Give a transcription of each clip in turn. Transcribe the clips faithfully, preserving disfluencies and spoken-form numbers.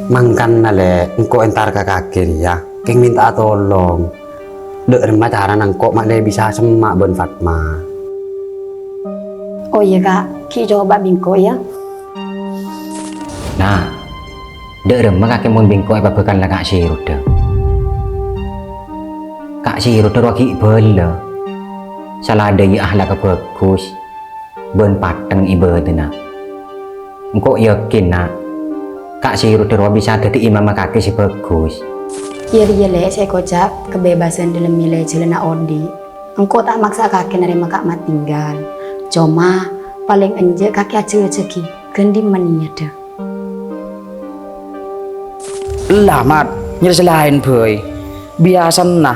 Mangkana, Lè', engko' entar ka kakè rèya, kèng mènta'a tolong. Dâ' remma carana engko' ma' lè bisa semma' bân Fatma. Oh iyâ, Ka'. Ghi' coba bi' engko', yâ. Na', dâ' remma kakè mon bi' engko' èpabhâkalla Ka' Sirot, dâ'? Ka' Sirot rowa ghi' bhâlâ. Sala dâ' iyâ akhlakka bhâghus. Bân pattheng ibâdâna. Engko' yakin, Na', Ka' Sirot rowa bisa dhâddhi imamma kakè sè bhâghus. Iyâ rèya, Lè', sè èkoca' kabebasan dâlem mèlè jhâlânna odi'. Engko' ta' maksa kakè narèma Ka' Matinggal. Coma, palèng enjâ' kakè ajhâjhâghi ghân dimma niyaddhâ. Ella, Mat, nyèrsè laèn bhâi. Biyasana,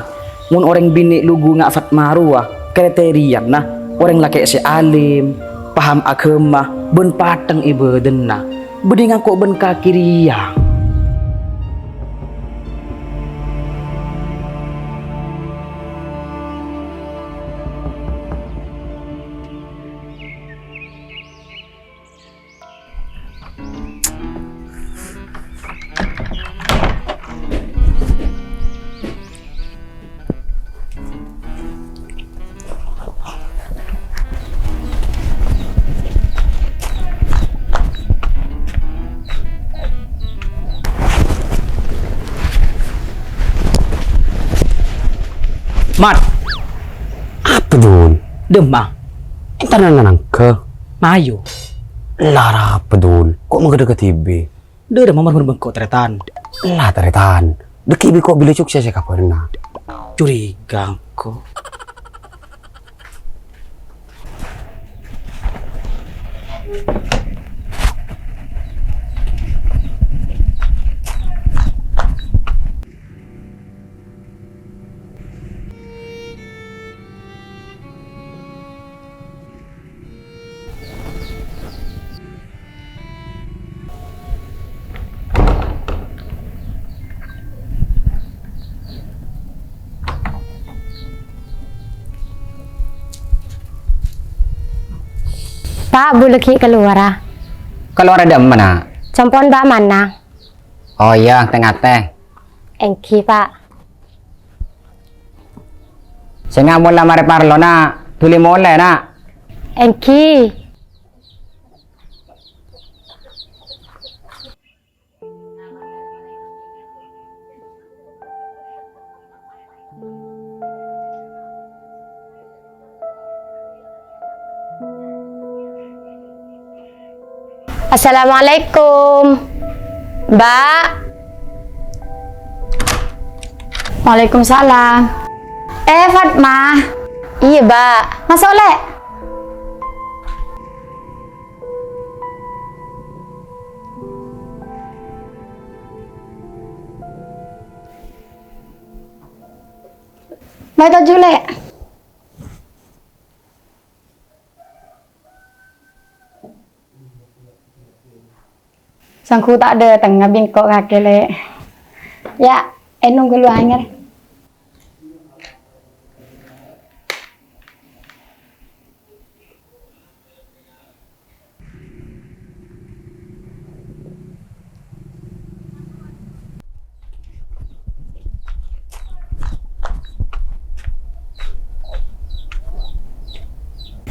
mon orèng binè' lugu nga' Fatma rowa, kriteriyana orèng lakè' sè alim, paham aghâma, bân pattheng ibâdâna. Bâdhi ngako' bân kakè rèya. Mat. Apa, Dul? Dâmma. Entar nangka. Mayu. Lara apa, Dul? Kok menggedekke tibi? Dâ' remma mar-, mar-, bengko, tarètan. Lah, tarètan. Dâgghi' bi' engko' bilâ sukses è kabhârna. Curiga engko'. Pa', bulâ ghi' kalowara. Kalowara dâ' emma, Na'? Compo'na bâ' mana? Oh iyâ, tè-ngatè. Èngghi, Pa'. Sènga' mon la marè parlo, Na', dhuli molè, Na'. Èngghi. Assalamualaikum, Mbak. Waalaikumsalam. Eh, Fatma. Iyâ, Mbak. Maso', Lè'. Mai toju', Lè'. Sangghu ta' dâtengnga bi' engko' kakè, Lè'. Yâ, ènong ghâllu anyar.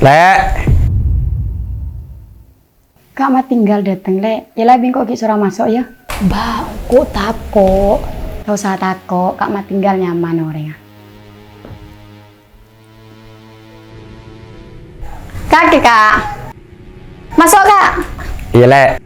Lè'. Ka' Matinggal dâteng, Lè'. Yâ la, bi' engko' ghi' soro maso', yâ. Mbak, engko' tako'. Ta' osa tako', Ka' Matinggal nyaman orèngnga. Kakè, Ka'. Maso', Ka'. Iyâ, Lè'.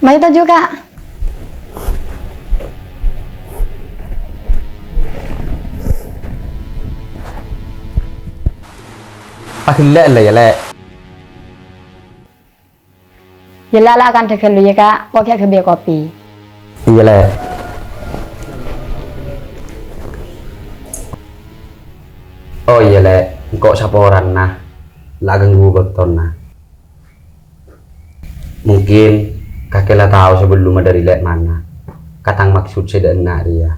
Mayu toju', Ka'. Paghellâ' la, yâ, Lè'. Yâ la, la kantha ghâllu, yâ, Ka'. Engko' ghi' aghâbây kopi. Iyâ, Lè'. Oh, iyâ, Lè'. Engko' saporana la aghânggu bâktona. Mungkin kakè la tao sabellunna dâri lè' mana ka tang maksod sè dâ' enna' rèya.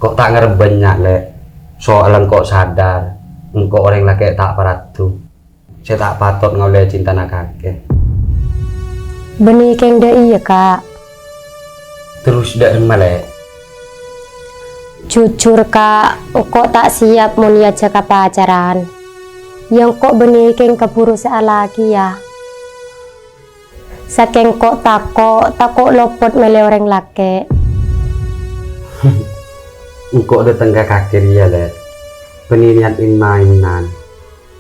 Ko' ta' ngarebbhâ, Lè'. Soalla engko' sadar, engko' orèng lakè' ta' paradu, sè ta' patot ngaollè cintana kakè. Bânnè kèng dâ' iyâ, Ka'. Terros dâ' remma, Lè'? Jujur, Ka', engko' ta' siap mon èajhâk apacaran. Iyâ, engko' bânnè kèng kabhuru sè alakèya. Sakèng ko'-tako', tako' lopot mèlè orèng lakè'. Engko' dâteng ka kakè rèya, Lè'. Bânnè niyat in-maènan,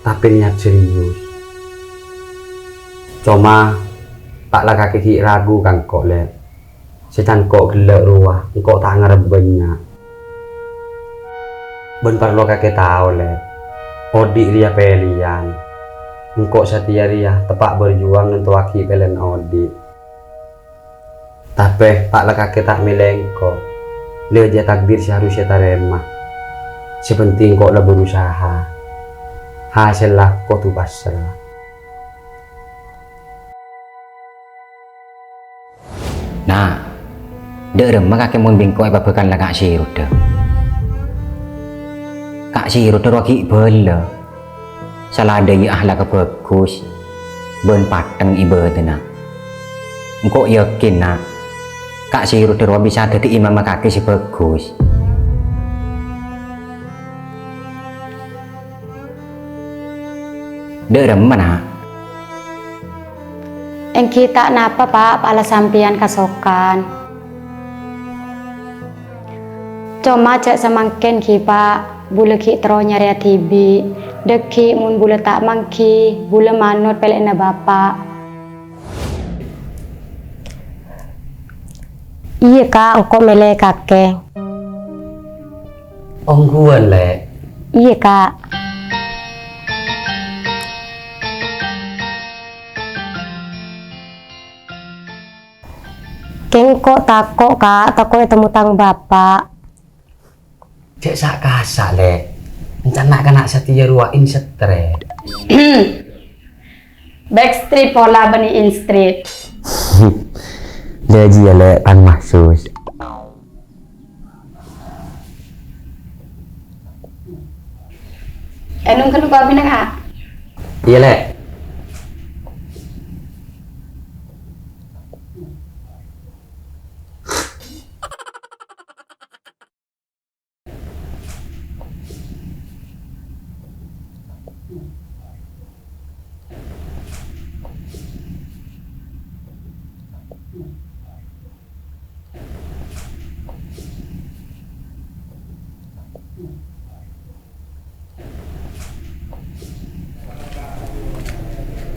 tapè niyat serius. Coma, ta' la kakè ghi' ragu ka engko', Lè'. Sè can ko' ghellâ' rowa, engko' ta' ngarebbhâ, nya. Bân parlo kakè tao, Lè'. Odi' rèya pèlèyan. Engko' satèya rèya teppa' berjuang nantowaghi pèlèyanna odi'. Tapè, ta' la kakè ta' mèlè engko'. Lè' jâ takdir sè harus ètarèma. Sè penting engko' la berusaha. Hasèlla kodhu passèra. Na', dâ' remma kakè mon bi' engko' èpabhâkalla Ka' Sirudda? Ka' Sirudda rowa ghi' bhâlâ. Sala dâ' iyâ ahlakka bhâghus bân pattheng ibâdâna. Engko' yakin, Na', Ka' Sirudda rowa bisa dhâddhi imamma kakè sè bhâghus. Dâ' remma, Na'? Èngghi ta' napa, Pa', pala sampèyan kasokan. Coma jâ' samangkèn, ghi, Pa', bulâ ghi' terro nyarèya dhibi', dâgghi' mon bulâ ta' mangghi, bulâ manot pèlèyanna Bapa'. Iyâ, Ka', engko' mèlè kakè. Ongghuwân, Lè'. Iyâ, Ka'. Kèng engko' tako', Ka', tako' ètemmo tang bapa'. Jâ' sa'-kasa', Lè'. Èncana na'-kana' satèya rowa in strèt. Backstreet pola bânnè in street. Jâ' jiyâ, Lè', tang mahsus. Ènom ghâllu kopina, Ka'? Iyâ, Lè'.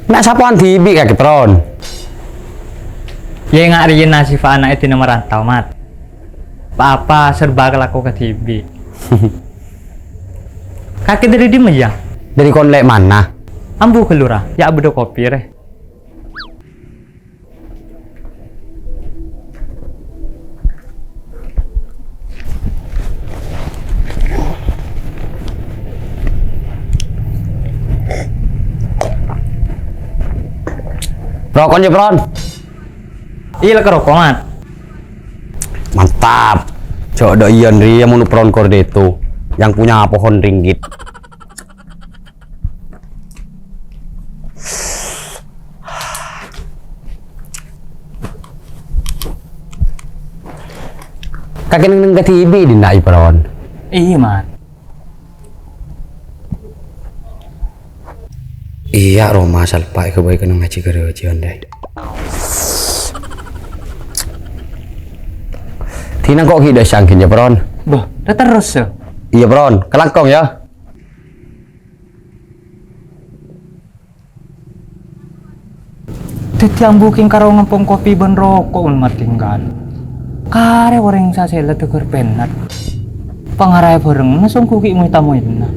Na' sapowan dhibi' kakè, Pron? Yâ, nga' rèya nasibhâ ana' è dinna' marantau, Mat. Pa-apa serba kalako kadhibi'. Kakè dâri dimma, yâ? Dâri kon lè' mana? Ambu ghâllu ra, yâ' abâdâ kopi rè. Rokon yâ, Pron. Iyâ, la karoko, Mat. Mantap. Jhâ' dâ' iyâ rèya mon Pron Cornetto yang punya pohon ringgit. Kakè neng-neng kadhibi' dinna', Pron? Iyâ, Mat. Iyâ, roma salpa' èghâbây kennengngan ngajhi ghârâjiyân, dâi. Dinna' ko' ghi' dâ' sangghin, yâ, Pron? Bâh, terros, yâ? Iyâ, Pron. Kalangkong, yâ. Dhâddhi ambu kèng karo ngampong kopi bân roko' mon matinggal. Karè orèng sasèla dhâghâr pènat. Pangaraè bhâreng, na songgu ghi' moy-tamoyna.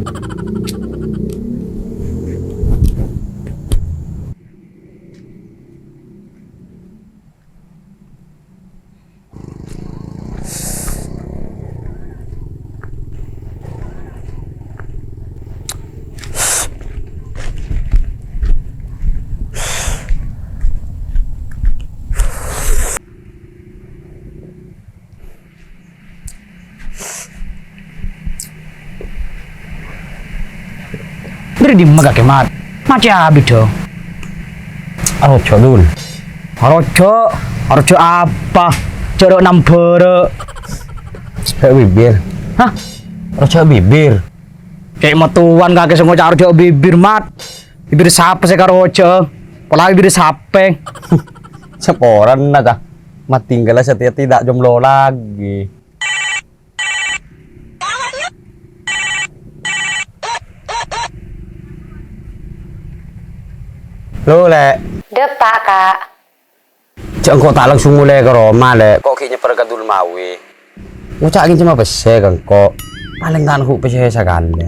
Dimma kakè, Mat? Macè abit, Dong. Arojo, Dul. Arojo? Arojo apa? Jhârâ' nambhârâ'. Jhâ' bibir. Hah? Arojo bibir. Cè' matowan kakè sè ngoca' arojo bibir, Mat. Bibir sapa sè karojo? Pola bibir sapè? Saporana, ta? Mat tinggal satèya tidak jomblo lagi. Lo, Lè'. Dâpa', Ka'. Jhâ' engko' ta' langsung molè ka roma, Lè'. Ko' ghi' nyèpèr ka Dul Mawi. Ngoca' ngènjhâma pèssè ka engko'. Palèng ta' nèngghu pèssè sakalè.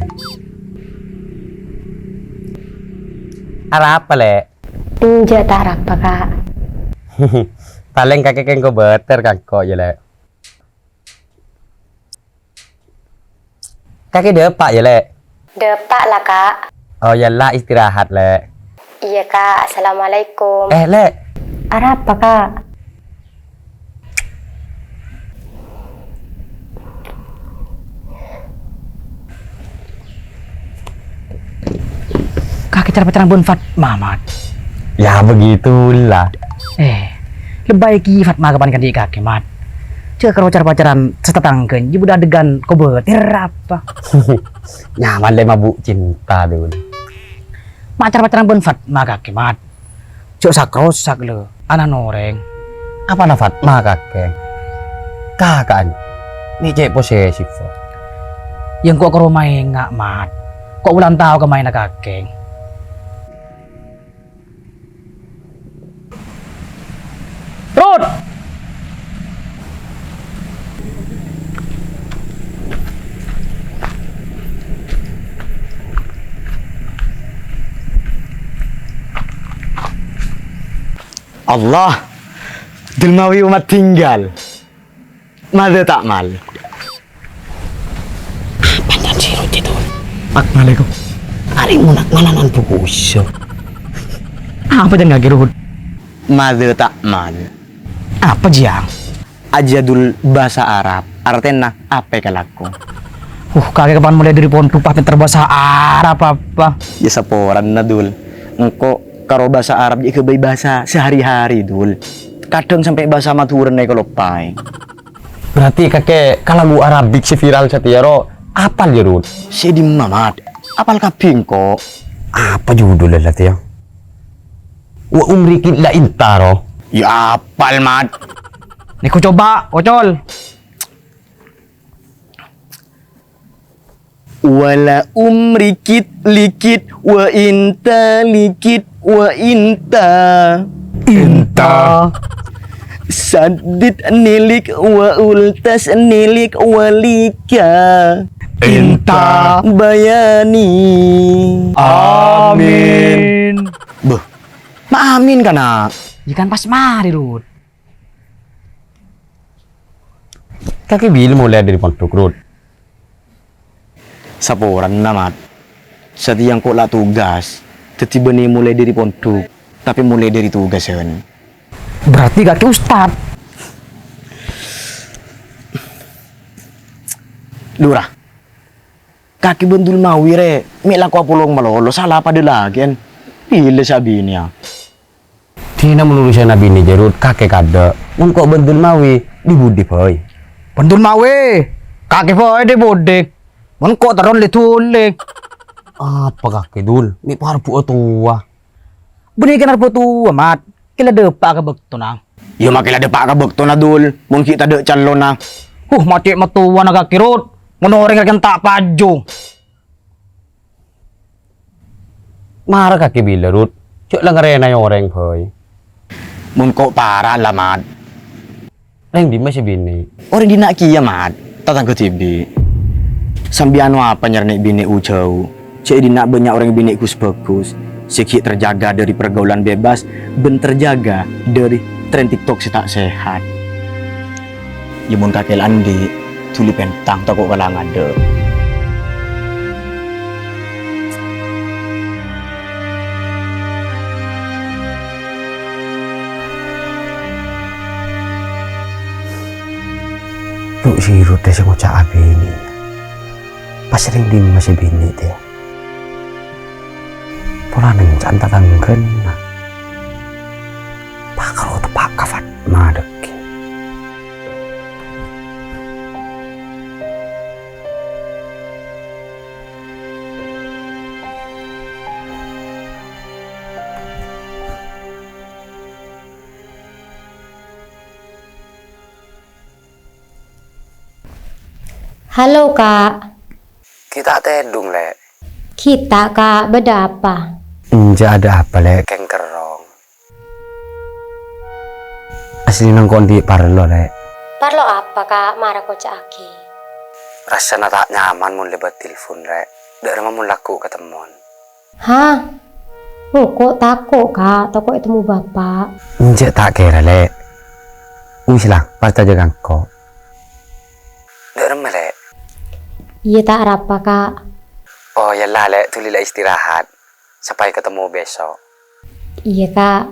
Arapa, Lè'? Enjâ' ta' arapa, Ka'. Palèng kakè kèng kobâtèr ka engko', yâ, Lè'. Kakè dâpa', yâ, Lè'? Dâpa' la, Ka'. Oh, yâ la, istirahat, Lè'. Iyâ, Ka'. Assalamualaikum. Eh, Lè'. Arapa, Ka'? Kakè car-pacaran bân Fatma, Mat. Ya, begitulah. Eh, lebbi ghi' Fatma kapan kandhi' kakè, Mat. Jhâ' karo car-pacaran satatangghâ, jhâ' bâdâ adegan kobâtèr apa? Nyaman lè mabuk cinta, Dul. Ma' car-pacaran bân Fatma kakè, Mat. Jhâ' sak-rosak, lho. Ana' orèng. Apana Fatma kakè? Kaka'an. Mè' cè' posesif. Yâ engko' ka roma enga', Mat. Ko' wulan tao ka maènna kakè. Rut! Allah, Dul Mawi ommat tinggal. Madâ ta' mal. Apa jhân sè roti, Dul? Ak malè, ko. Arè' mona' malanan buku iso. Apa jhân ngakè, Rut? Madâ ta' mal. Apa, Jang? Ajâ, Dul, bhâsa Arab. Artèna apa kalako? Uh, kakè kapan molè dâri pondhuk pas pènter bhâsa Arab apa? Yâ, saporana, Dul. Engko' karo bhâsa Arab jhâ' ghâbây bhâsa sehari-hari, Dul. Kadhâng sampè' bhâsa Madhurâna èkaloppaè. Berarti kakè ka lagu Arabik sè viral satèya ro apal yâ, Rut? Sè dimma, Mat? Apal kabbhi engko'. Apa judulnya satèya? Wa umri kit la inta ro. Ya apal, Mat. Nèko coba, Ocol. Wala umri kit likit wa inta likit wa inta. Inta. Sadid nilik wa ultas nilik walika. Inta. Bayani. Amin. Beuh, ma' amin kana'? Ya kan pas marè, Rut. Kakè bilâ molè dâri pondhuk, Rut? Saporana, Mat. Satèya engko' la tugas, dhâddhi bânnè molè dâri pondhuk, tapè molè dâri tugasan. Berarti kakè ustad. Lurah. Kakè bân Dul Mawi rè, mè' lako apolong malolo, sala padâ lakèn. Bilâ sè abinèya? Dina mon urusanna binè jâ' Rut kakè kaadâ', mon ko' bân Dul Mawi, dhi-budhi bhâi. Bân Dul Mawi, kakè bhâi dhi-budhi. Mon ko' terron lè-dhuli. Apa kakè, Dul? Mè' parbu'â towa. Bânnè kèng arpa towa, Mat. Kèng la dâpa' ka bâktona. Yâ, ma' kèng la dâpa' ka bâktona, Dul. Mon ghi' tadâ' callona. Huh, ma' cè' matowana kakè, Rut. Mon orèng kakè ta' paju. Mara kakè bilâ, Rut. Jhâ' la ngarènaè orèng bhâi. Mon ko' para la, Mat. Rèng dimma sè binè'? Orèng dinna' kèya, Mat. Tatangghâ dhibi'. Sampèyan apa nyarè nè' binè' u-jhâu? Jhâ' è dinna' bânnya' orèng binè' ghus-bhâghus, sè ghi' terjaga dâri pergaulan bebas bân terjaga dâri tren TikTok sè ta' sehat. Yâ mon kakè la andi', dhuli pèntang tako' kala ngadâ'. Bu' Sirut sè ngoca' abinè. Pas rèng dimma sè binè' tèya? Polana encan tatangghâna. Pakaro teppa' ka Fatma dhâggi'. Halo, Kak. Ghi' ta' tèdung, Lè'? Ghi' ta', Kak. Bâdâ apa? Enjâ' adâ' apa, Lè'. Kèng kerrong. Asli nang kondi' parlo, Lè'. Parlo apa, Kak? Mara koca'aghi. Rassana ta' nyaman mon lèbât tilpon, Lè'. Dâ' remma mon lagghu' katemmon. Hah? Engko' tako', Kak. Tako' ètemmo Bapa'. Enjâ' ta' kèra, Lè'. Wis la, parcajâ ka engko'. Dâ' remma, Lè'? Iyâ, ta' arapa, Kak. Oh, yâ la, Lè'. Dhuli la istirahat. Sampè' katemmo bèso'. Iyâ, Kak.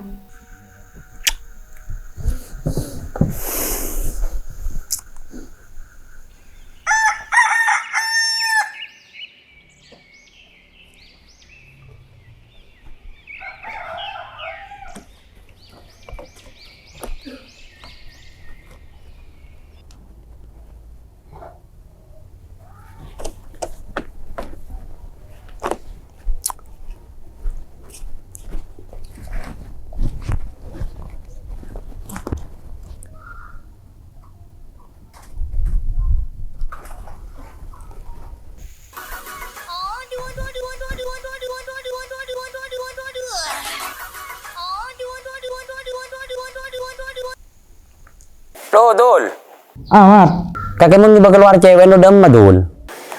Lo, Dul. Ah, Mat. Kakè mon ngibâ kalowar cèwè'na dâ' remma, Dul?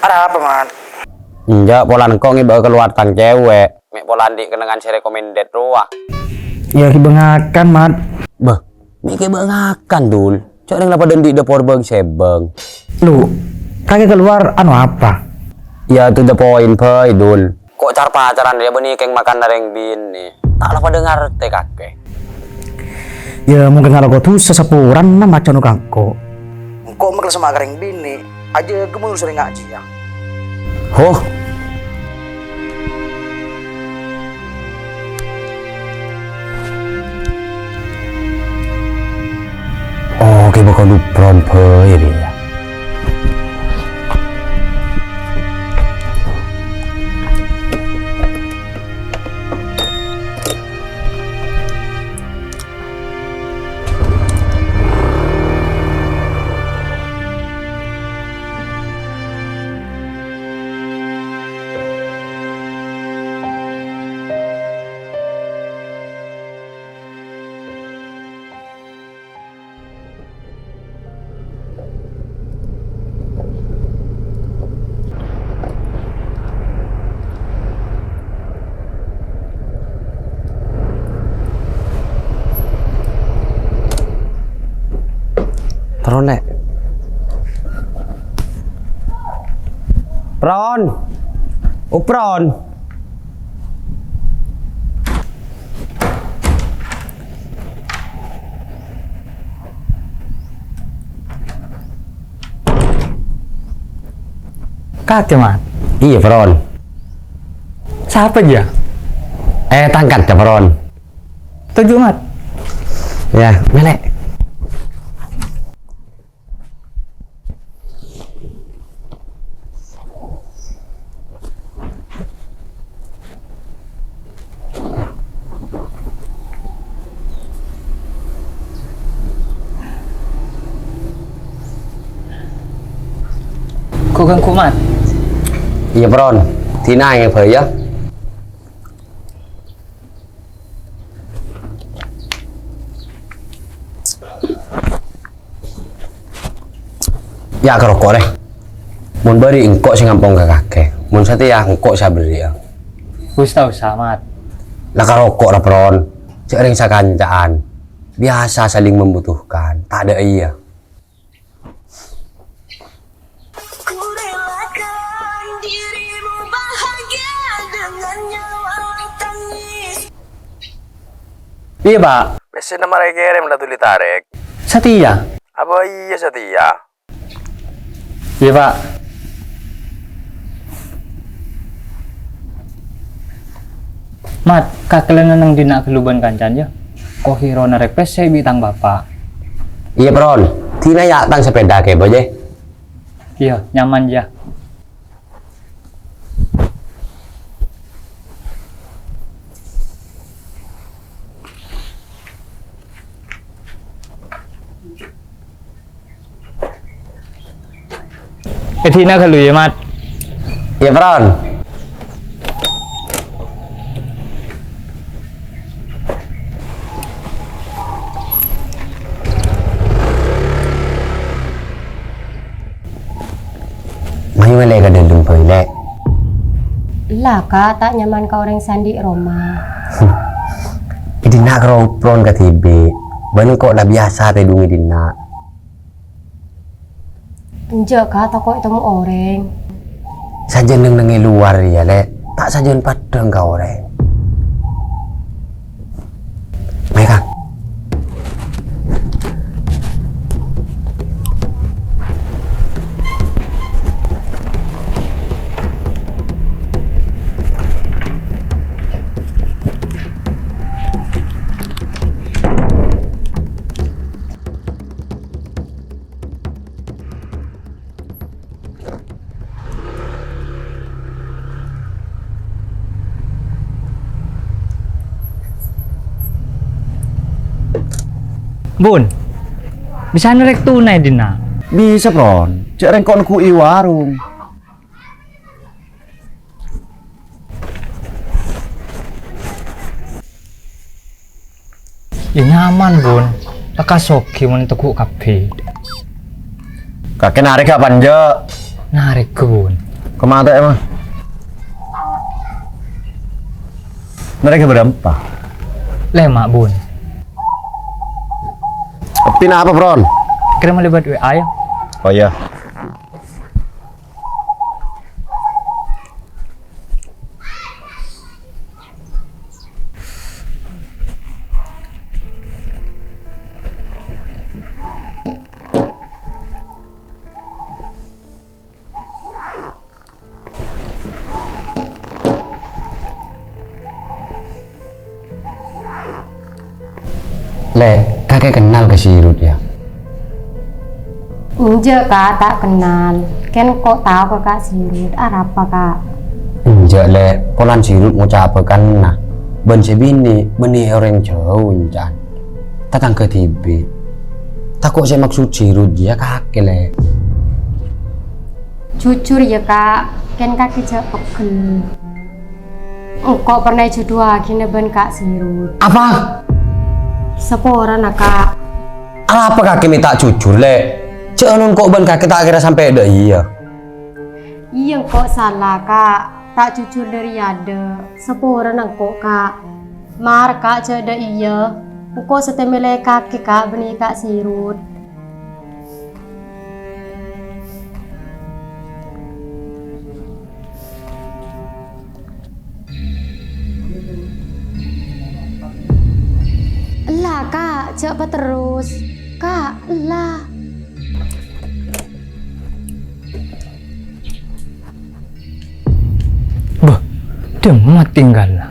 Arapa, Mat? Enjâ', polana engko' ngibâ kalowar tang cèwè'. Mè' polana andi' kennengngan sè recommended rowa. Iyâ, ngibâ ngakan, Mat. Bâh, mè' ngibâ ngakan, Dul. Jhâ' rèng la padâ andi' dâpor bâng-sèbâng. Lo, kakè kalowar ano apa? Iyâ, to the point bhâi, Dul. Ko' car-pacaran rèya bânnè kèng makanna rèng binè'. Ta' la padâ ngartè kakè. Iyâ, mon kèng alako dhusa saporana macana ka engko'. Engko' mèkkèr sè ma' ka rèng binè', ajâgâ mon urusan rèng ngajiyân. Huh. Oh, kèbâ kalupron bhâi rèya. Pron, Lè'. Pron. Oh, Pron. Kakè, Mat. Iyâ, Pron. Sapa, jâ? Eh, tangkat, jâ, Pron. Toju', Mat. Yâ, mèlè. Ko' ganggu, Mat. Iyâ, Pron. Dina ya, Bay, ya. Ya, karoko', rè. Mon bâri' engko' sè ngampong ka kakè. Mon satèya engko' sè abherri'â. Wis, ta' osa, Mat. La karoko', ra, Pron. Jhâ' rèng sakanca'an. Biyasa saling membutuhkan. Tadâ' iyâ. Ku relakan dirimu bahagia dengannya walau tangis. Iyâ, Pak. Pèssèna marè kèrèm la dhuli tarèk. Satèya. Apa iyâ satèya? Iyâ, Pak. Mat, kakè la neng dinna' ghâllu bân kancana, yâ. Ko' kèra narèk pèssè bi' tang bapa'. Iyâ, Pron. Dinna' yâ tang sepèda kèya, Boy, yâ. Iyâ, nyaman, yâ. È dinna' ghâllu, yâ, Mat. Iyâ, Pron. Mayu mèlè ka dâlem, Boy, Lè'. Ella, Ka', ta' nyaman ka orèng sè andi' roma. È dinna' karo Pron kadhibi'. Bân ko' la biyasa tèdung è dinna'. Enjâ', Ka', tako' ètemmo orèng. Sajân neng-neng è lowar, yâ, Lè'. Ta' sajân paddhâng ka orèng. Mayu, Kang. Bun, bisa narèk tuna è dinna'? Bisa, Pron. Jhâ' rèng ko' neggu'i warung. Yâ nyaman, Bun. Lekkas soghi mon ètegghu' kabbhi. Kakè narèk apa enjâ'? Narèk, Bun. Kemma ta', Mas? Narèk bârâmpa? Lèma', Bun. Pèna apa, Pron? Kèrèm lèbât W A, yâ. Oh, iyâ. Lè', kakè kennal ka Sirut, yâ? Enjâ', Ka', ta' kennal. Kèng ko' tao ka Ka' Sirut, arapa, Ka'? Enjâ', Lè', polana Sirut ngoca'a bâkana bân sè binè' bânnè orèng jhâu, encan. Tatangghâ dhibi'. Tako' sè maksod Sirut jiyâ kakè, Lè'. Jujur, yâ, Ka', kèng kakè jhâ' pegghel. Engko' pernah èjhudhuwâghina bân Ka' Sirut. Apa? Saporana, Ka'. Arapa kakè mè' ta' jujur, Lè'? Jhâ' engko' bân kakè ta' kèra sampè' dâ' iyâ. Iyâ, engko' sala, Ka'. Ta' jujur dâri adâ'. Saporana engko', Ka'. Mara, Ka', jhâ' dâ' iyâ. Engko' sè tè mèlè kakè, Ka', bânnè Ka' Sirut. Ella, Ka', jhâ' paterros. Ka', ella. Bâh, dhimma tinggalna?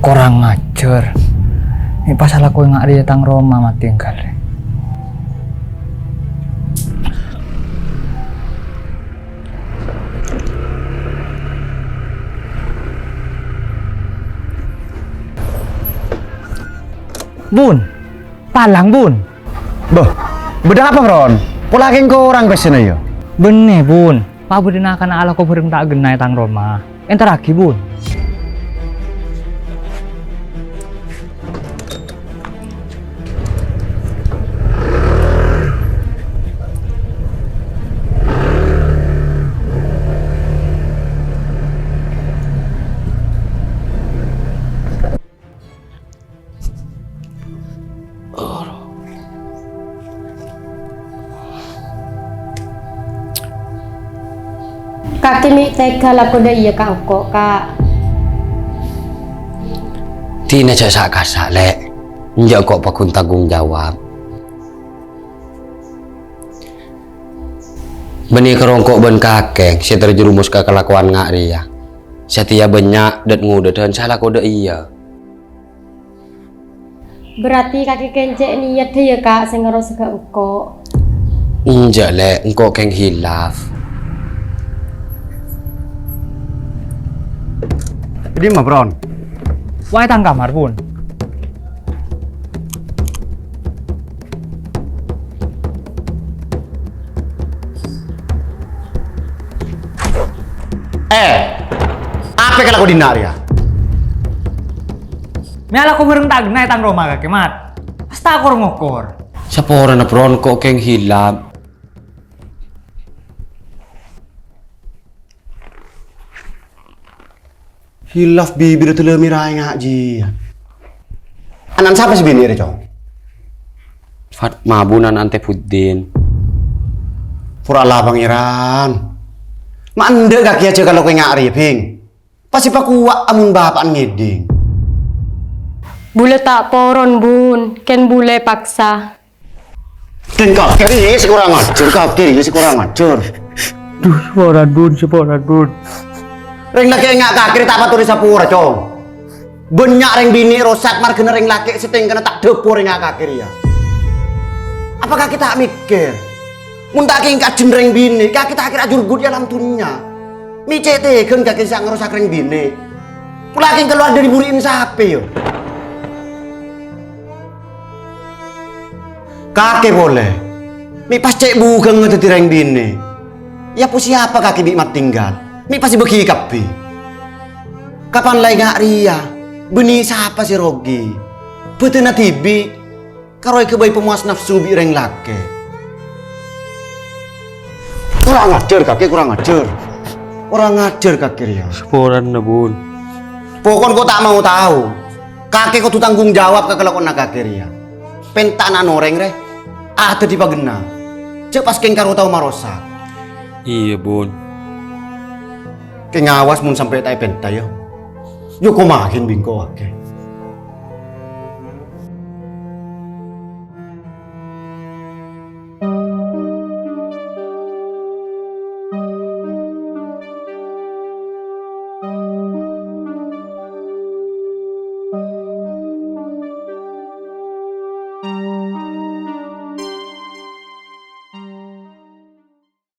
Korang ajhâr. Mè' pas alako nga' rèya tang roma matè èngghâl rè. Bun, palang, Bun. Bâh, bâdâ apa, Ron? Pola kèng korang pèssèna, yâ? Bânnè, Bun. Pabâdâna kana' alako bhâreng ta' ghenna è tang roma. Èntarraghi, Bun. Kakè mè' tega lako dâ' iyâ ka engko', Ka'. Dina jhâ' sa'-kassa', Lè'. Enjâ' engko' pagghun tanggung jawab. Bânnè karo engko' bân kakè sè terjerumus ka kalakowan nga' rèya. Satèya bânnya' dhât-ngodâdhân sala kodâ iyâ. Berarti kakè kèng cè' niyaddhâ, yâ, Ka', sè ngarosaghâ engko'? Enjâ', Lè', engko' kèng hilaf. Dâ' dimma, Bron? Wa' è tang kamar, Bun. Eh, apa kalako dinna' rèya? Mè' alako bhâreng ta' ghenna è tang roma kakè, Mat. Pas ta' kor-ngokor. Saporana, Bron, engko' kèng hilaf. Hilaf bibirra tellâ mèraè nga' jiyâ. Ana'na sapa sè binè' rè, Cong? Fatma, Bun, ana'na Tèbuddin. Pora la, Pangèran. Ma' endâ' kakè jhâ' kalako nga' rèya, Bhing. Pas èpakowa' amon bapa'na ngèdhing. Bulâ ta' poron, Bun. Kèng bulâ paksa. Dhin kakè rèya sè korang ajhâr, kakè rèya sè korang ajhâr. Duh, saporana, Bun, saporana, Bun. Rèng lakè' nga' kakè rèya ta' patodi sapora, Cong. Bânnya' rèng binè' rosak marghâna rèng lakè' sè tèngkana ta' dhâbur rèng nga' kakè rèya. Apa kakè ta' mèkkèr? Mon ta' kèng kajhân rèng binè', kakè ta' kèra ajhurgut è alam dhunnya. Mè' cè' tèghâna kakè sè ngarosak rèng binè'. Pola kèng kalowar dâri buri'na sapè, yâ? Kakè polè, mè' pas cè' bhughângnga dhâddhi rèng binè'. Yâ, po-, siapa kakè bi' matinggal? Mè' pas èbâghi kabbhi. Kapan la è nga' rèya, bânnè sapa sè rogi? Bhâdhânna dhibi', karo èghâbây pamowas nafsu bi' rèng lakè'. Korang ajhâr, kakè, korang ajhâr. Korang ajhâr kakè rèya. Saporana, Bun. Pokokna engko' ta' mau tao. Kakè kodhu tanggung jawab ka kalakowanna kakè rèya. Pènta ana' orèng rè, adhâddhi paghenna. Jhâ' pas kèng karo tao marosak. Iyâ, Bun. Kèng awas mon sampè' ta' èpènta, yâ. Yâ, komaghin bingko kakè.